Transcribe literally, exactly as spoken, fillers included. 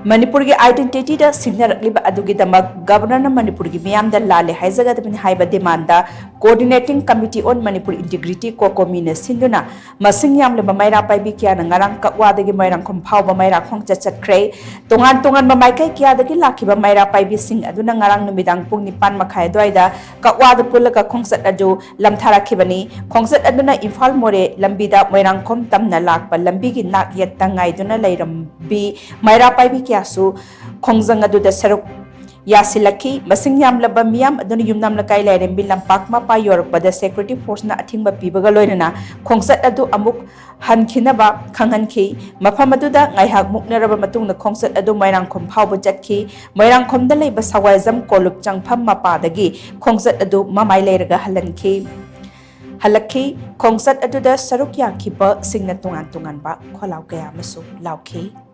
ꯃꯅꯤꯄꯨꯔꯒꯤ identityꯗ ꯁꯤꯡꯅꯔꯛꯂꯤꯕ ꯑꯗꯨꯒꯤꯗꯃꯛ Governorꯅ ꯃꯅꯤꯄꯨꯔꯒꯤ ꯃꯤꯌꯥꯝꯗ ꯂꯥꯜꯂꯦ ꯍꯥꯏꯖꯒꯗꯕꯅꯤ ꯍꯥꯏꯕ demandꯗ Coordinating Committee on Manipur Integrity, COCOMIꯅ ꯁꯤꯟꯗꯨꯅ ꯃꯁꯤꯡ ꯌꯥꯝꯂꯕ ꯃꯩꯔꯥ ꯄꯥꯏꯕꯤ ꯀꯌꯥꯅ ꯉꯔꯥꯡ ꯀꯛꯋꯥꯗꯒꯤ ꯃꯣꯏꯔꯥꯡꯈꯣꯝ ꯐꯥꯎꯕ ꯃꯩꯔꯥ ꯈꯣꯡꯆꯠ ꯆꯠꯈ꯭ꯔꯦ꯫ ꯇꯣꯉꯥꯟ ꯇꯣꯉꯥꯟꯕ ꯃꯥꯏꯀꯩ ꯀꯌꯥꯗꯒꯤ ꯂꯥꯛꯈꯤꯕ ꯃꯩꯔꯥ ꯄꯥꯏꯕꯤꯁꯤꯡ ꯑꯗꯨꯅ ꯉꯔꯥꯡ ꯅꯨꯃꯤꯗꯥꯡ ꯄꯨꯡ ꯅꯤꯄꯥꯟ ꯃꯈꯥꯏ ꯑꯗꯨꯋꯥꯏꯗ ꯀꯛꯋꯥꯗ ꯄꯨꯜꯂꯒ ꯈꯣꯡꯆꯠ ꯑꯗꯨ ꯂꯝꯊꯥꯔꯛꯈꯤꯕꯅꯤ꯫ ꯈꯣꯡꯆꯠ ꯑꯗꯨꯅ ꯏꯝꯐꯥꯜ ꯃꯣꯔꯦ ꯂꯝꯕꯤꯗ ꯃꯣꯏꯔꯥꯡꯈꯣꯝ ꯇꯝꯅ ꯂꯥꯛꯄ ꯂꯝꯕꯤꯒꯤ ꯅꯥꯛ ꯌꯦꯠꯇ ꯉꯥꯏꯗꯨꯅ ꯂꯩꯔꯝꯕꯤ ꯃꯩꯔꯥ ꯄꯥꯏꯕꯤ ꯀꯌꯥꯁꯨ ꯈꯣꯡꯖꯪ ꯑꯗꯨꯗ ꯁꯔꯨꯛ ꯌꯥꯁꯤꯜꯂꯛꯈꯤ꯫ ꯃꯁꯤꯡ ꯌꯥꯝꯂꯕ ꯃꯤꯌꯥꯝ ꯑꯗꯨꯅ ꯌꯨꯝꯅꯥꯝ ꯂꯩꯀꯥꯏ ꯂꯥꯏꯔꯦꯝꯕꯤ ꯂꯝꯄꯥꯛ ꯃꯄꯥ ꯌꯧꯔꯛꯄꯗ security forceꯅ ꯑꯊꯤꯡꯕ ꯄꯤꯕꯒ ꯂꯣꯏꯅꯅ ꯈꯣꯡꯆꯠ ꯑꯗꯨ ꯑꯃꯨꯛ ꯍꯟꯈꯤꯅꯕ ꯈꯪꯍꯟꯈꯤ꯫ ꯃꯐꯝ ꯑꯗꯨꯗ ꯉꯥꯏꯍꯥꯛ ꯃꯨꯛꯅꯔꯕ ꯃꯇꯨꯡꯗ ꯈꯣꯡꯆꯠ ꯑꯗꯨ ꯃꯣꯏꯔꯥꯡꯈꯣꯝ ꯐꯥꯎꯕ ꯆꯠꯈꯤ꯫ ꯃꯣꯏꯔꯥꯡꯈꯣꯝꯗ ꯂꯩꯕ ꯁꯋꯥꯏꯖꯝ ꯀꯣꯂꯨꯞ ꯆꯪꯐꯝ ꯃꯄꯥꯗꯒꯤ ꯈꯣꯡꯆꯠ ꯑꯗꯨ ꯃꯃꯥꯏ ꯂꯩꯔꯒ ꯍꯜꯍꯟꯈꯤ꯫ ꯍꯜꯂꯛꯈꯤ꯫ ꯈꯣꯡꯆꯠ ꯑꯗꯨꯗ ꯁꯔꯨꯛ ꯌꯥꯈꯤꯕꯁꯤꯡꯅ ꯇꯣꯉꯥꯟ ꯇꯣꯉꯥꯟꯕ ꯈꯣꯜꯂꯥꯎ ꯀꯌꯥ ꯑꯃꯁꯨ ꯂꯥꯎꯈꯤ꯫